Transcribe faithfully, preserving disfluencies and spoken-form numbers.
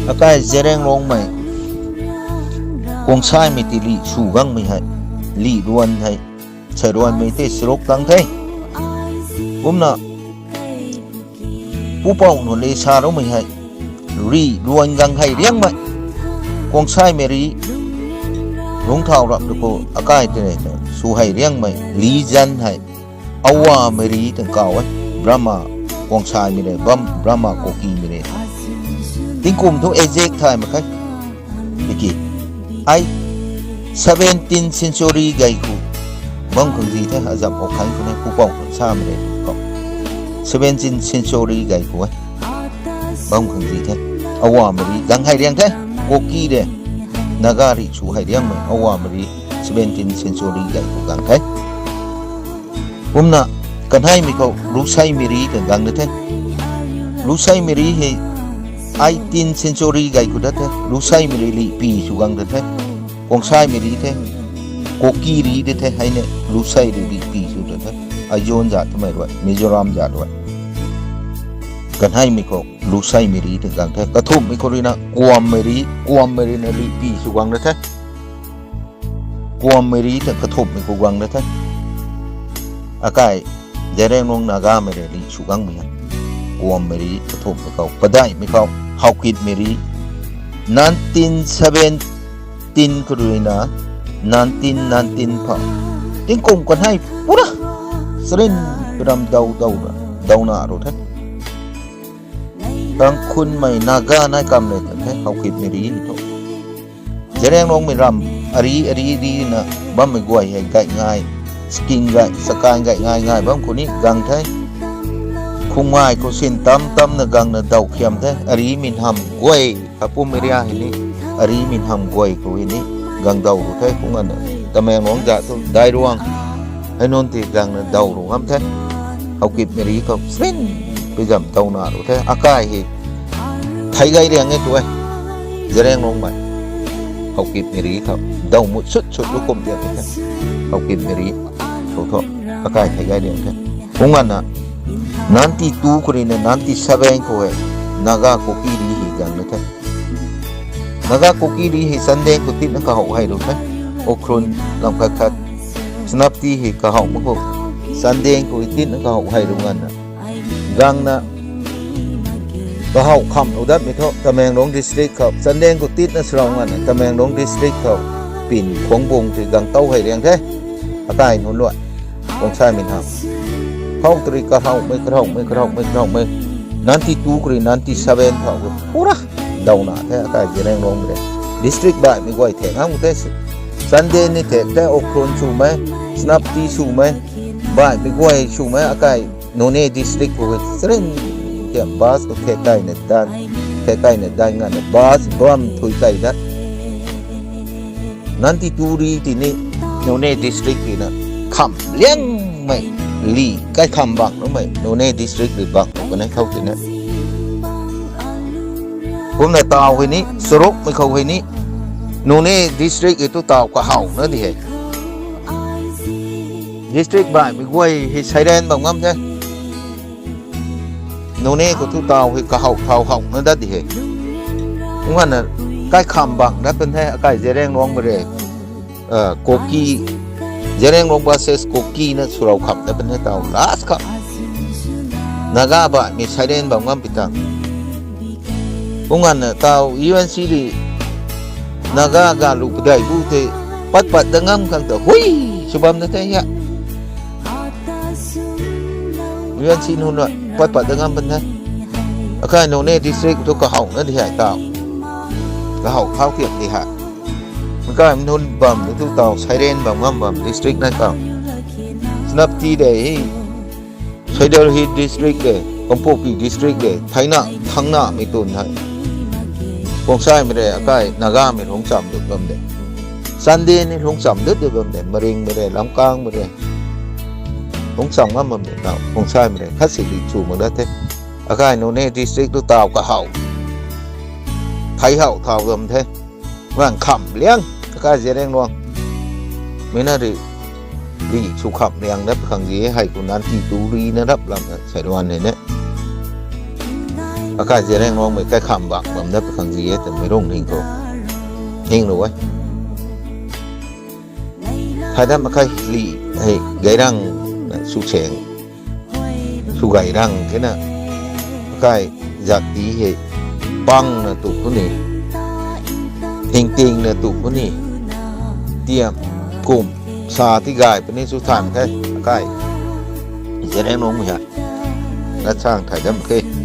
Akai Zeliangrongmei Kuangsaimei ti li sw gangmei hei, li ruan hei, sei ruanmei tei saruk tang the. Kumna pupouc nunc le sa rumei hei, ri ruan gang hei riangmei, Kuangsaimei ri, Lungcthau rap tu khou akai tei sw hei riangmei li zan hei, Awamei ri twna kaw e. Brahma Kuangsaimei re, bam Brahma Kukimei re. Tingkum thu exact thay mak khe. Tiki ai seventeenth century gay khou bam khang di the, azam ok khang khou ne, pupouc khang samei re khou. Seventeenth century gay khou e. Bam khang di the. Awamei ri gang hei riang the. Kuki re, Naga ri sw hei riangmei Awamei ri seventeenth century gay khou gang the. Kumna kaneimei khou Lusaimei ri twna gang da the. Lusaimei ri hei eighteenth century gay khou dat the. Lusaimei ri lihpi sw gang da the. Kuangsaimei ri the, Kuki ri de the, hei ne Lusai ri lihpi sw da the. Aizawl zat twmei rui, Mizoram zat rui. Kaneimei khou Lusaimei ri twna gang the. Kathumhmei khou ruina Kuammei ri, Kuammei ri na lihpi sw gang da the. Kuammei ri twna kathumhmei khou gang da the. Akai Zeliangrong Nagamei re li sw gangmei hei, Kuammei ri kathumhmei khou. Padeihmei khou Haokipmei ri, nineteen seventeen khou ruina nineteen nineteen phou, tingkum kanei pura sarin ram dau dau ra, dauna ru the. Tangkhulmei Naga nai kam le the, Haokipmei ri thu. Zeliangrongmei ram ari ari ri na bammei guay hei gay ngai, Skin gay, Sakan gay ngai ngai bam khou ni gang the. Khumngai khou sin tam tamna gangna daw khiam the. Ari minham guay, Kapum area hei ni, ari minham guay khou hei ni gang daw ru the. Kumna Tamenglong zat thu Dairuang hei nunc ti gangna daw ru ngam the. Haokipmei ri khou srin pi zam dauna ru the. Akai hei Theigay Riang e tu e. Zeliangrongmei Haokipmei ri khou daw mut sut sut lu kum diak the. Haokipmei ri khou thu akai Theigay Riang the. Kumna ninety-two khou ruina ninety-seven khou hei Naga Kuki ri hei gangna the. Naga Kuki ri hei Chandel khou titna kahaw hei ru the. Ukhrul lam khat khat, Senapati hei kahaw mak khou, Chandel khou titna kahaw hei ru nganvna gangna kahaw kham lu datmei thu Tamenglong district khou, Chandel khou titna sw rau nganvna Tamenglong district khou pin Khuangbung ti gang tow hei riang the. Akai nunc luai, Kuangsaimei na, khou tari kahawmei kahawmei kahawmei kahawmei, ninety-two khou rui ninety-seven phou khou pura dawna the. Akai Zeliangrongmei re district baihmei guay thek ngam the. Chandel ni thek the, Ukhrul swmei, Senapati swmei, baihmei guay swmei akai Noney district khou hei sarin tiam bus khou thek kaina dan, thek kaina dan nganvna bus bam thui kai dat. Ninety-two ri tini Noney district ri na kham liangmei, li kai kham bang rumei Noney district ri bang ru kanei khou tina. Kumna taw hei ni, sarukmei khou hei ni, Noney district hei tu taw kahawna di hei. District baihmei guay hei sairan bam ngam the. Noney khou tu taw hei kahaw thau hawna dat di hei. Kumna kai kham bang dat pan the, akai Zeliangrongmei re. Kuki, Zeliangrong versus Kuki na swrau kham dat pan the taw last kham. Naga baihmei sairan bam ngam pi tang. Kumna taw U N C ri Naga galu padai bu tei pat pat da ngam khang ta hui sw bam na the ya. U N C nunc na pat pat da ngam pan the. Akai Noney district tu kahawna di hei taw. Kahaw thau tiak di hei. Makai nunc bam tu taw sairan bam ngam bam district nai taw. Senapati de hei, Saidal Hills district de, Kangpokpi district de, theina thangnamei tun hei. Kuangsaimei re akai Nagamei lungc cham dut bam de. Chandel ni lungc cham dut dut bam de, Maringmei re, Lamkangmei re. Lungc cham ngam bam de taw, Kuangsaimei re khat si di chu mak dat the. Akai Noney district tu taw kahaw, thei haw thau bam the. Ngang kham liang, akai Zeliangrong mei na ri, ri sw kham liang dat khang di hei khou ninety-two ri na rap lam na sailuan hei ne. Akai Zeliangrongmei kaikham bak bam dat pui khang zi e twmei rung ning khou, ning lu e. Thai dat mak khe, li hei Gairang na Susaeng, Sugairang khe na, akai zat ti hei pangna tu puni, hingtingna tu puni, tiam kum sa ti gay puni chu than khe, akai Zeliangrongmei hei. Lat sang thai dat mak khe.